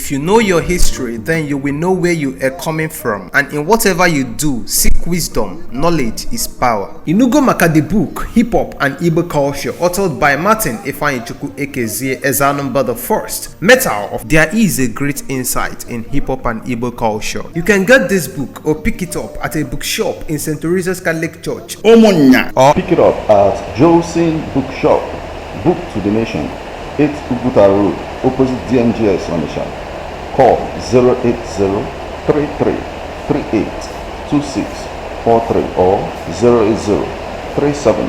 If you know your history, then you will know where you are coming from. And in whatever you do, seek wisdom. Knowledge is power. Inugo maka the book, Hip Hop and Igbo Culture, authored by Martin Ifeanyichukwu Ekezie Ezanumba the First. Metal of There is a great insight in hip hop and Igbo culture. You can get this book or pick it up at a bookshop in St. Teresa's Catholic Church Ụmụnnya. Or Pick it up at Jolson Bookshop, Book to the Nation, 8 Uguta Road, opposite DMGS Onitsha. Call 080 33 38 26 43 or 080 37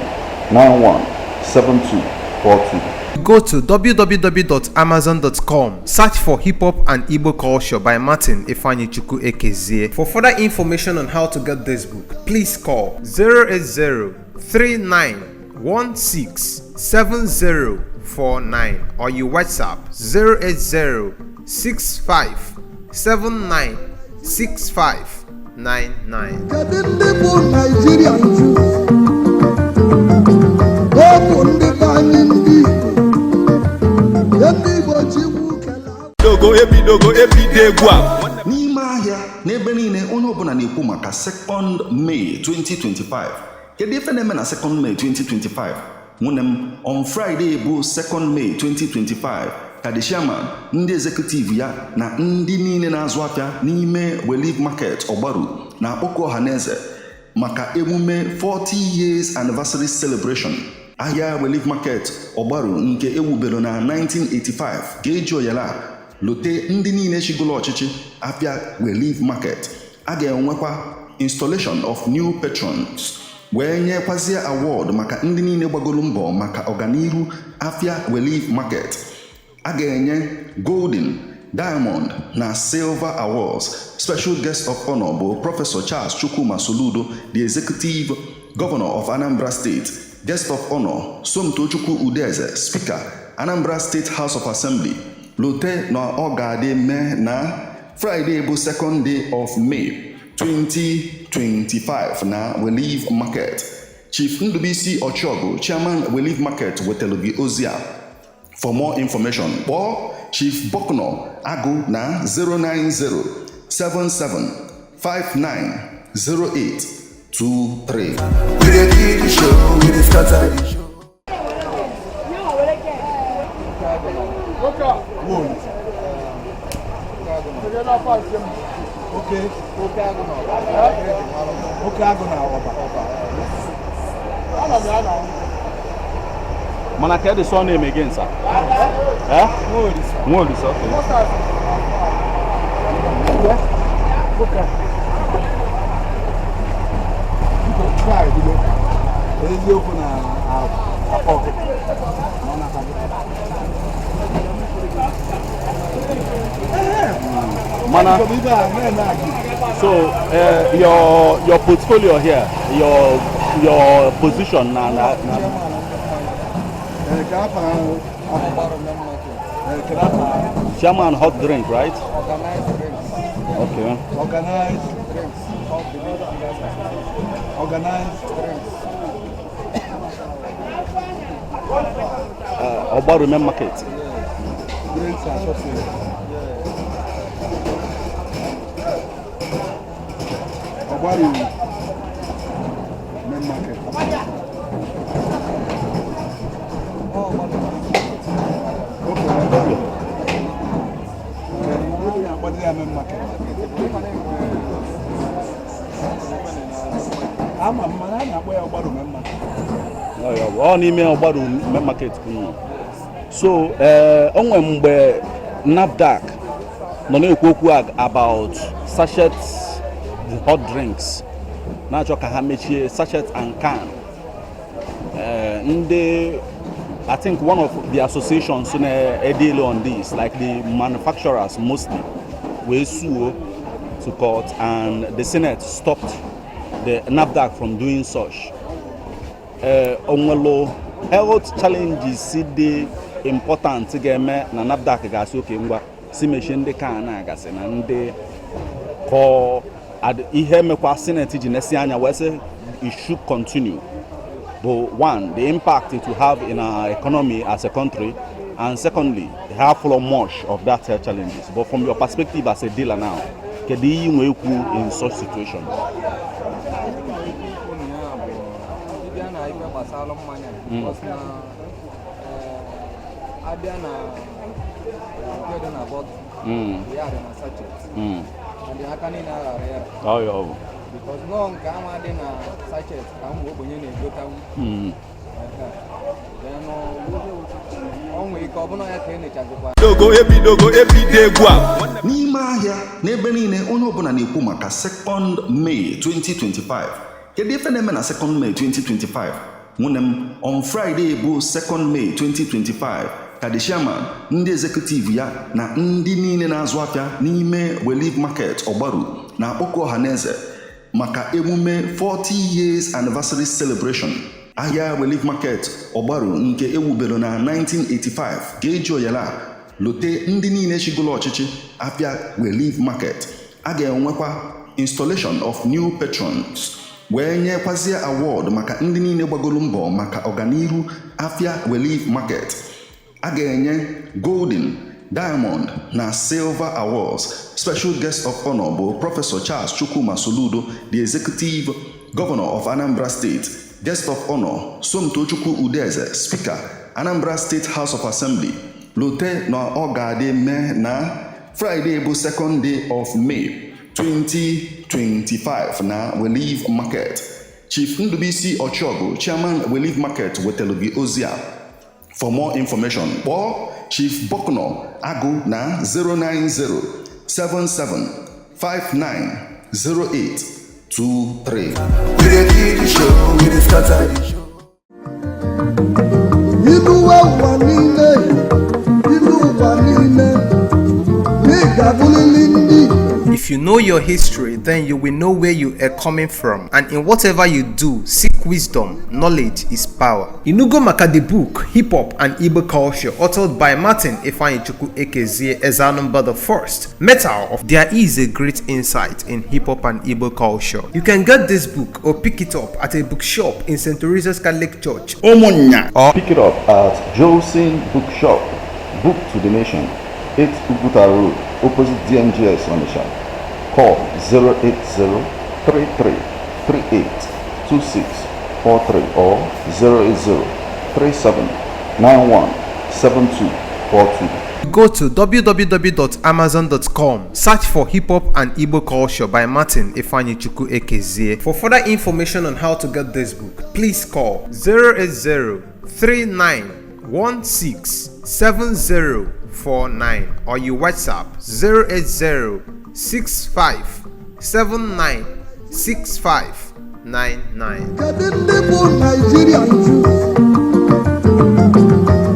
91 72 42. Go to www.amazon.com, search for Hip Hop and Igbo Culture by Martin Ifeanyichukwu Ekezie. For further information on how to get this book, please call 080 3916 7049 or you WhatsApp 080 65 79 65 99. Kedu ndị bụ Naijiria nju? Ọ bụ ndị be anyị, ndị Igbo, ndị Igbo Chikwu kele. Dogo ebidogo ebido egwu a. N'ime ahịa n'ebe niile, onye ọbụla na-ekwu maka 2nd May 2025. Kedu ife na-eme na 2nd May 2025? Nwunye m, on Friday bụ 2nd May 2025 ka the chairman, ndị executive ya na ndị niile na-azụ afịa n'ime Relief Market Ọgbaru na-akpọkọ ọha na eze maka emume 40 years anniversary celebration. Ahịa Relief Market Ọgbaru nke ewubere na 1985 ga-eji oyala lote ndị niile chigolo ọchịchị afịa Relief Market. A ga-enwekwa installation of new patrons, wee nyekwazie award maka ndị niile gbagoro mbọ maka ọganihu afịa Relief Market. A ga-enye golden, diamond na silver awards. Special guest of honor bụ Professor Charles Chukwuma Soludo, the executive governor of Anambra State. Guest of honor, Somtochukwu Udeze, Speaker, Anambra State House of Assembly. Lote na ọ ga-adị mee na Friday bụ 2nd day of May 2025 na Relief Market. Chief Ndubisi Ọchịọgụ, Chairman, Relief Market, wetara gị ozi a. For more information, kpọọ Chief Bokno Agụ na 090 77 59 08 23. We dey kill the show, we dey scatter the show. Oke agụ na ọba. Mana ka the surname again, sir? Eh? Nwaolisa, okay. Biko, tupu anyị ebido, eziokwu na akpa ọkụkọ na ọ na-ata gị. Mana Biko, ibe a na-eme agị. So your portfolio here, your position na Ee, ka afa ee, kedu afa? Chairman hot drink, right? Okay. Organize drinks. Organize drinks. Ogbaru Main Market. Drinks association. Ogbaru Main Market. Okay. Okay. Akpọdị ya Main Market. Ama m, mana a na-akpọ ya Ogbaru Main Market. Ọ n'ime Ogbaru Main Market kwunu. So o nwere mgbe NAFDAC nọ na-ekwu okwu about sachet hot drinks, na-achọ ka ha mechie sachet and can. Ndị, I think one of the associations na-deal on this, like the manufacturers mostly, wee sue to court, and the Senate stopped the NAFDAC from doing such. Onwelu health challenges dị important ga-eme na NAFDAC ga-asị oke ngwa si mechie ndị kan agasị na ndị kọ ihe mekwa Senate ji nesi anya wee sị it should continue bụ one, the impact it will have in our economy as a country, and secondly, Ha follow much of that health challenges, but from your perspective as a dealer now, kedu ihe ị nwee ikwu in such situation? Ikwu na ya bụ ịbịa na ife gbasara mmanya, because na abịa na nke dị na bottle, ya dị na sachet and aka niile aghara ya. Ọ ya ọ bụ. Because nọọ nke anwa dị na sachet ka ụmụ ogbenye na-egotanwu. Ehe. Then ọ nwee ike ọ bụna ya ka e nechazikwa. Dogo ebidogo ebido egwu a. N'ime ahịa, n'ebe niile, onye ọbụla na-ekwu maka 2nd May 2025. Kedu ife na-eme na 2nd May 2025? Nwunye m, on Friday bụ 2nd May 2025 ka the chairman, ndị executive ya na ndị niile na-azụ afịa n'ime Relief Market Ọgbaru na-akpọkọ ọha na eze maka emume 40 years anniversary celebration. Ahịa Relief Market Ọgbaru nke ewubere na 1985 ga-eji oyala lote ndị niile chigolo ọchịchị afịa Relief Market. A ga-enwekwa installation of new patrons, wee nyekwazie award maka ndị niile gbagoro mbọ maka ọganihu afịa Relief Market. A ga-enye golden, diamond na silver awards. Special guest of honor bụ Professor Charles Chukwuma Soludo, the Executive Governor of Anambra State. Guest of honor, Somtochukwu Udeze, Speaker, Anambra State House of Assembly. Lote na ọ ga-adị mee na Friday bụ second day of May 2025 na Relief Market. Chief Ndubisi Ọchịọgụ, Chairman, Relief Market, wetara gị ozi a. For more information, kpọọ Chief Bokno Agụ na 090 77 59 08 23. We dey kill the show, we dey scatter the show. Ilu ụwa niile, ilu ụwa niile, n'ị ga-abụrịrị ndị Igbo. If you know your history, then you will know where you are coming from. And in whatever you do, seek wisdom. Knowledge is power. Inugo maka the book, Hip Hop and Igbo Culture, authored by Martin Ifeanyichukwu Ekezie Ezanumba the First. Metal of There is a great insight in hip hop and Igbo culture. You can get this book or pick it up at a bookshop in St. Teresa's Catholic Church Ụmụnnya. Pick it up at Jolson Bookshop, Book to the Nation, 8 Uguta Road, opposite DMGS Onitsha. Call 080 33 38 26 43 or 080 37 91 72 42. Go to www.amazon.com, search for Hip Hop and Igbo Culture by Martin Ifeanyichukwu Ekezie. For further information on how to get this book, please call 080 3916 7049 or you WhatsApp 080 65 79 6599. Kedu ndị bụ Naijiria nju?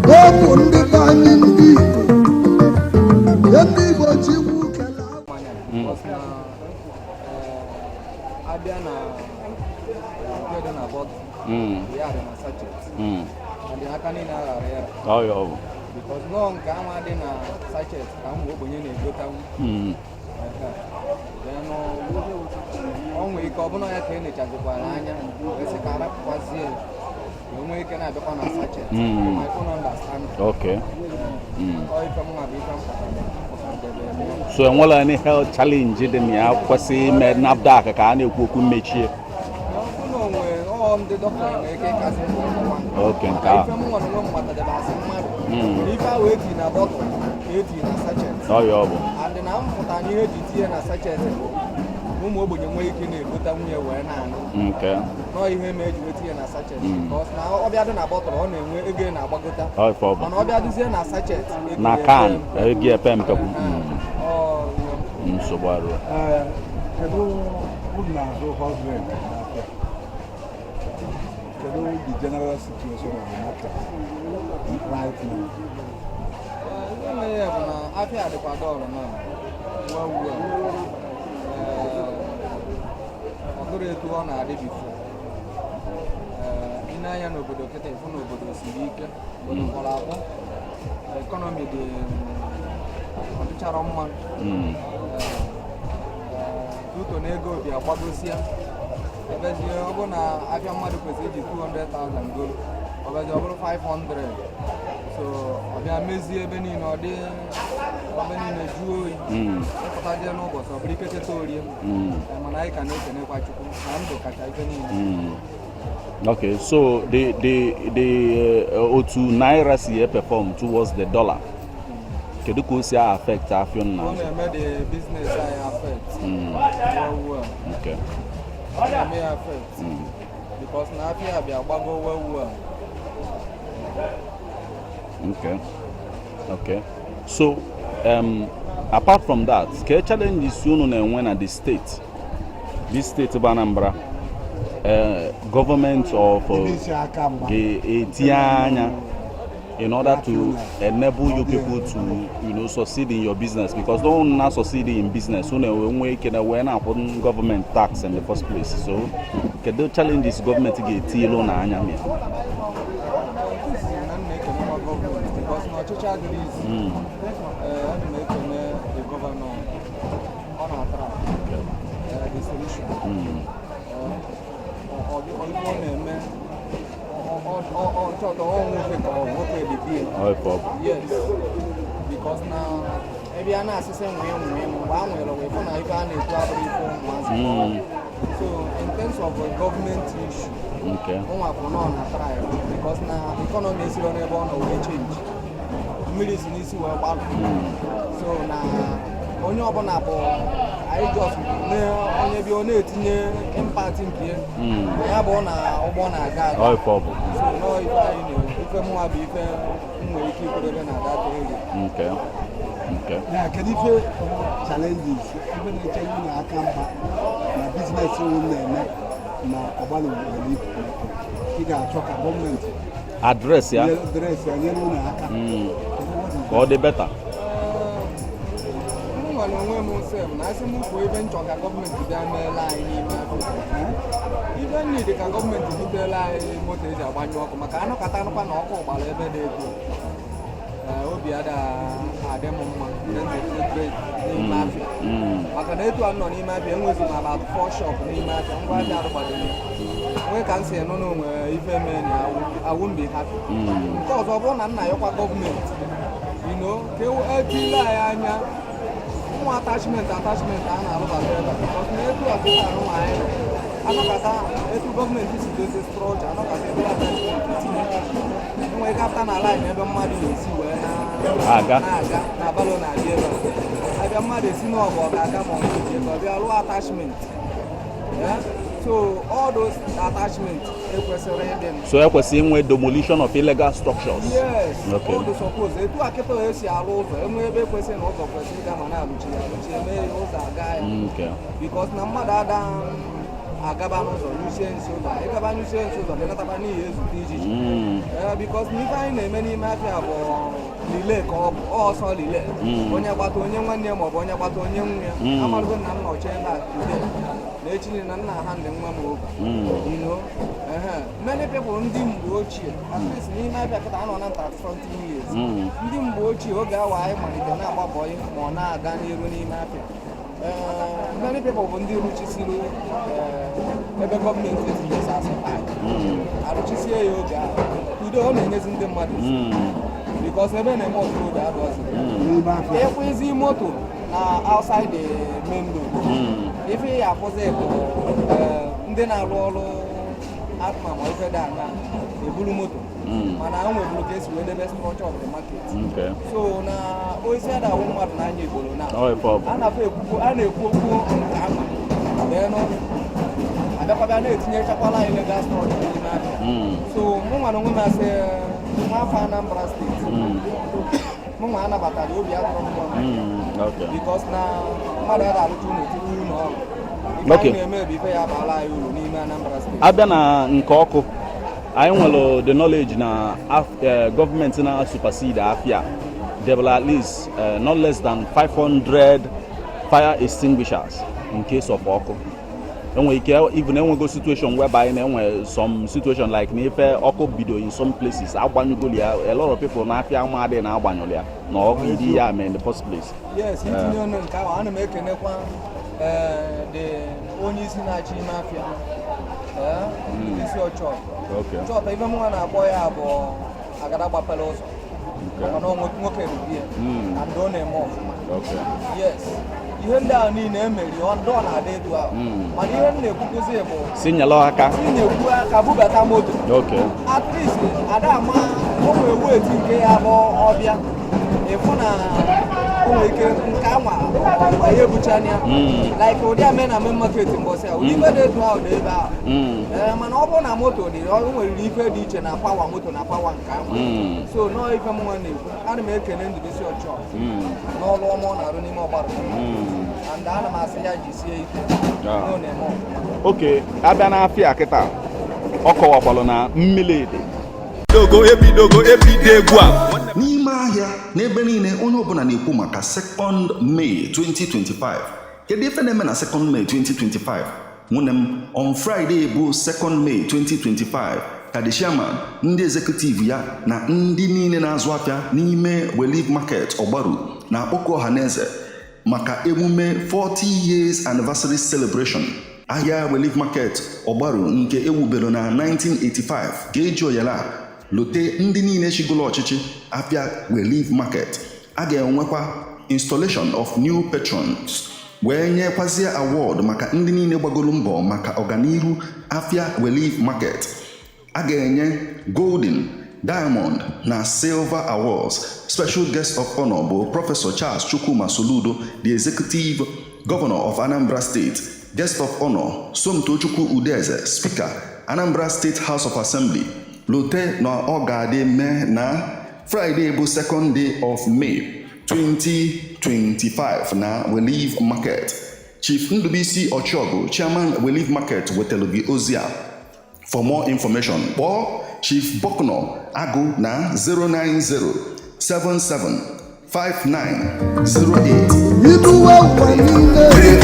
Ọ bụ ndị be anyị, ndị Igbo. Ndị Igbo Chukwu kele. Mmanya, because na abịa na nke dị na bottle, ya dị na sachet and aka niile aghara ya. Ọ ya ọ bụ. Because nọọ nke anwa dị na sachet ka ụmụ ogbenye na-egotanwu. Ehe. Then ọ nwee ike ọ bụna ya ka e nechazikwara anya wee sị ka arapụkwazie ya ka o nwee ike na-abịakwa na sachet. My own understanding. Ọ ife mma bụ ife m pụtadebe eme. So enwela any health challenge dị na ya kwesịrị ime NAFDAC ka a na-ekwu okwu mmechie? Ọ bụ na o nwee, ọ ndị dọkịta nwere ike ịkasị m ọkwa. Okay, nke Maka a. ife m nwere onwe m matadebe asị mmadụ na ife ahụ eti na bottle ka eti na sachet. Ọ ya ọ bụ. And na m pụta na ihe eji tinye na sachet bụ na ụmụ ogbenye nwee ike na-egota nwunye wee na-aṅụ. Nọọ ihe ma eji wee tinye na sachet, because na ọbịa dị na bottle, ọ na-enwe ego na-agbagota. Ọ ife ọ bụ. Mana ọbịa dịzie na sachet, ego Na ya can epe mpe. ego epe mpe. Ọ ihe Nsogbu arụ. Ee, kedu unu na-azụ hot drink n'afịa? Kedu the general situation of the market right now? Ihe mere ya bụ na afịa dịkwa dull na well well. Ọ dịrị etu ọ na-adị before. Ị na-anya n'obodo kịta, ịfụ na obodo siri ike, obodo kpọrọ akpọ, economy dị, ọ dịchara mma tuto na ego bi agbagosia. Ebezie ọ bụ na afịa mmadụ kwesịrị iji 200,000 goro, ọbịazi ọ bụrụ 500. So ọ bịa mezie ebe niile, ọ dị ebe niile jụọ oyi. Ịpụtazie n'ụbọchị, ọ bụrụ ike cheta orie. Mana anyị ka na-ekenekwa Chukwu na ndụ kacha ife niile. Okay, so the otu naira si perform towards the dollar, kedu ka o si affect afịa unu Ọ na-azụ? na-eme the business anyị affect well well. Ọ na-eme ya affect because na afịa bịa gbago well well. Okay. So, apart from that, ke challenges unu na-enwe na the state, this state bụ Anambra, government of Ebe isi aka mgba ga-etinye anya in order to enable you people to succeed in your business, because don't not succeed in business, unu enwe ike na wee na-akwụ government tax in the first place. So kedu challenges gọọmenti ga-etinye unu anya na ya? Nke izizi na m na-ekenekwa gọọmenti because na ọchịchị adịrị izi. Ee, ana m ekene the governor, ọ na-atara the solution. Ee, ife ọ na-eme, ọ chọtọ ọ nwoke ka ọ nwoke dị bie. Ọ ife ọ bụ. Yes, because na ebe a na-asịsị nwee nwee, mgbe a nwere wee fụ na ife a na-ekwu abụrụ ife ụmụazị. So in terms of a government issue, nwa bụ nọ na try because na economy esiro n'ebe ọ nọ wee change, mmiri si n'isi wee gbalụ. So na onye ọbụla bụ anyị just na onye bịa, ọ na-etinye impact nke ya, na ya bụ na ụgbọ na-aga aga. Ọ ife ọ bụ. So nọọ ife anyị na ife mụnwa bụ ife m nwere ike ikwedebe na that area. Okay. Ya, kedu ife challenges, ife na-eche unu aka mgba na business unu na-eme na Ọgbalụ Relief Market? Ị ga-achọ ka gọọmenti address ya address ya, nyere unu aka. Kedu what is ka ọ dị better? M nwere onwe m sef na asị m kwuo ebe m chọ ka gọọmenti bịa meela anyị n'ime afịa, ife nni ka gọọmenti butela anyị moto eji agbanyụ ọkụ, maka anụkata anụkwa na ọkụ gbara ebe dị etu a. Ee, obi ada adị m mma trade n'ime afịa, maka na etu a nọ n'ime afịa, enwezi m about four shop n'ime afịa, ngwa afịa arụgbadoro ya nwee ka m si nụ na onwe ife mee na I won't be happy. Nke ọzọ ọ bụrụ na nna yọkwa gọọmenti ka etile anyị anya ụmụ attachment a na-arụbata ebe a, because na etu a kịta anụ anyị nọ, anọkọta etu gọọmenti si dozie structure, anọkọta ebe attachment tinye, enwere ike afta na line ebe mmadụ na-esi wee Aga. na-aga na balo na-abịa ebe a, abịa mmadụ esi n'ọgụ ọ ga-aga ma ọ ga-eji ebe ọ bịa rụọ attachment. Yeah? So all those attachment ekwesịrị ịdị nụ. So ekwesịrị inwe demolition of illegal structures? Yes. Okay. All the suppose etu akịta esi alụ ụzọ, enwe ebe kwesịrị na ụzọ kwesịrị ịga ma na-alụchi ya alụchi, eme ya ụzọ aga ya, because na mmadụ ada agaba n'ụzọ nyụsie nsi ụzọ, ịgaba nyụsie nsi ụzọ, bịanataba n'ihi ezute ijiji. Ee, because na ife anyị na-eme n'ime afịa bụ lile ka ọ bụ ọsọ lile, onye gbata onye nwanne ya maọbụ onye gbata onye nwe ya. Amarugo na nna ọcha ebe a today, na echi na nna ha ndị nwa m oge. Ehe, many people ndị mgbe ochie, at least n'ime afịa kịta anọ na 30 something years, ndị mgbe ochie oge awa anyị malite na-agba bọyị ma ọ na-aga n'iru n'ime afịa. Ee, many people bụ ndị rụchisiri ebe gọọmenti etinyesi asị park, arụchisie ya oge ahụ. Udo ọ na-enyezi ndị mmadụ nsogbu because ebe na-eme off-road adọzi n'ime afịa. Ịkwụzi moto na outside the main road, ife ya afụzi bụ ndị na-arụ ọrụ atma ma ife dị aṅa eburu moto, mana o nweburu ka esi wee debe structure of the market. So na oisi adawụ mmadụ n'anya igboro na Ọ ife ọ bụ. a na-afọ ekwukwu, a na-ekwu okwu nke ama denụ abịakwabịa na-etinyechakwala anyị legal structure n'ime afịa. So mụ nwa na onwe m asị nwa afọ Anambra Steeti, mụ nwa anabatara, obi adọrọ m mma because na mmadụ ada arụcha ụlọ tinye ụlọ ọrụ. Ife anyị na-eme bụ ife ya abaala anyị uru n'ime Anambra Steeti. Abịa na nke ọkụ, anyị nwere the knowledge na gọọmenti na supersede afia debela at least not less than 500 fire extinguishers in case of ọkụ. Enwere ike even enwego situation whereby na enwe some situation like na ife ọkụ bido in some places, agbanyụgoli ya, a lot of people na-afịa ama adịghị na agbanyụli ya na ọkụ iri ya mee in the first place. Yes, itinye ọnụ nke ahụ, ana m ekenekwa the onye isi na-achị ime afịa, isi ọchọ chọpụ ife mụnwa na-akpọ ya bụ agada gbapere ụzọ. Maka na ọ nwoke rubie and ọ na-eme ọfụma. Yes, ihe ndị ahụ niile emeri, ọ ndị ọ na-adị etu ahụ, mana ihe m na-ekwukwuzi bụ Si nyere aka. Si na-ekwu aka bubata moto. At least ada ama o nwee weight nke ya bụ ọbịa ịfụ na o nwere ike nke anwa ya ebuchana ya, like ụdị ame na main market mbọsị a, ụdị ife dị etu ahụ dị ebe ahụ. Ee, mana ọ bụrụ na moto dị, ọ nwere ife dị iche na power moto na power nke anwa. So nọọ ife m nwa na-ekwu, ana m ekene Ndụbụisi Ọchọ n'ọrụ ọma ọ na-arụ n'ime Ọgbarụ, and ana m asị ya jisie ike na ọ na-eme ọfụma. Okay, abịa n'afịa kịta, ọ kọwakwalụ na mmiri dị. Ebidogo, ebidogo, ebido egwu a. N'ime ahịa n'ebe niile, onye ọbụla na-ekwu maka 2nd May 2025. Kedu ife na-eme na 2nd May 2025? Nwunye m, on Friday bụ 2nd May 2025 ka the chairman, ndị executive ya na ndị niile na-azụ afịa n'ime Relief Market Ọgbaru na-akpọkọ ọha na eze maka emume 40 years anniversary celebration. Ahịa Relief Market Ọgbaru nke ewubere na 1985 ga-eji oyala lote ndị niile chigolo ọchịchị afịa Relief Market. A ga-enwekwa installation of new patrons, wee nyekwazie award maka ndị niile gbagoro mbọ maka ọganihu afịa Relief Market. A ga-enye golden, diamond na silver awards. Special guest of honor bụ Prọfesọ Charles Chukwuma Soludo, the executive governor of Anambra State. Guest of honor, Somtochukwu Udeze, Speaker, Anambra State House of Assembly. Lote na ọ ga-adị mee na Friday bụ 2nd day of May 2025 na Relief Market. Chief Ndubisi Ọchịọgụ, Chairman, Relief Market, wetara gị ozi a. For more information, kpọọ Chief Bokno Agụ na 090 77 59 08. Iduwe ụwa niile, idu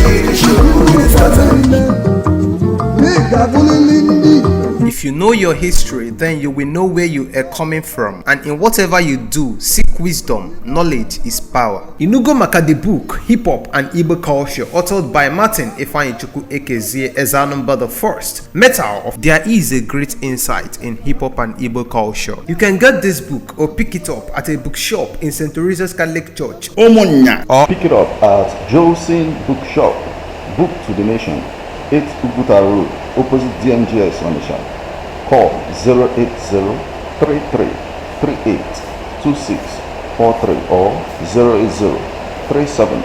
ụwa niile, ị ga-abụrịrị ndị. If you know your history, then you will know where you are coming from. And in whatever you do, seek wisdom. Knowledge is power. Inugo maka the book, Hip Hop and Igbo Culture, authored by Martin Ifeanyichukwu Ekezie Ezanumba the First. Metal of There is a great insight in hip hop and Igbo culture. You can get this book or pick it up at a bookshop in St. Teresa's Catholic Church Ụmụnnya. Or Pick it up at Jolson Bookshop, Book to the Nation, 8 Uguta Road, opposite DMGS Onitsha. Call 080 33 38 2643 or 080 37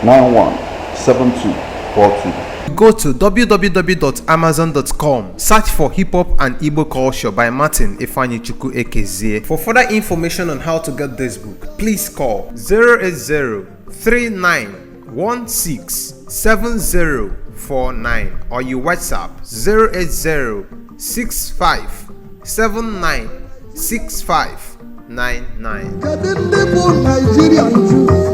91 7242. Go to www.amazon.com, search for Hip Hop and Igbo Culture by Martin Ifeanyichukwu Ekezie. For further information on how to get this book, please call 080 3916 7049 or you WhatsApp 080 65 79 65 99. Kedu ndị bụ Naijiria nju?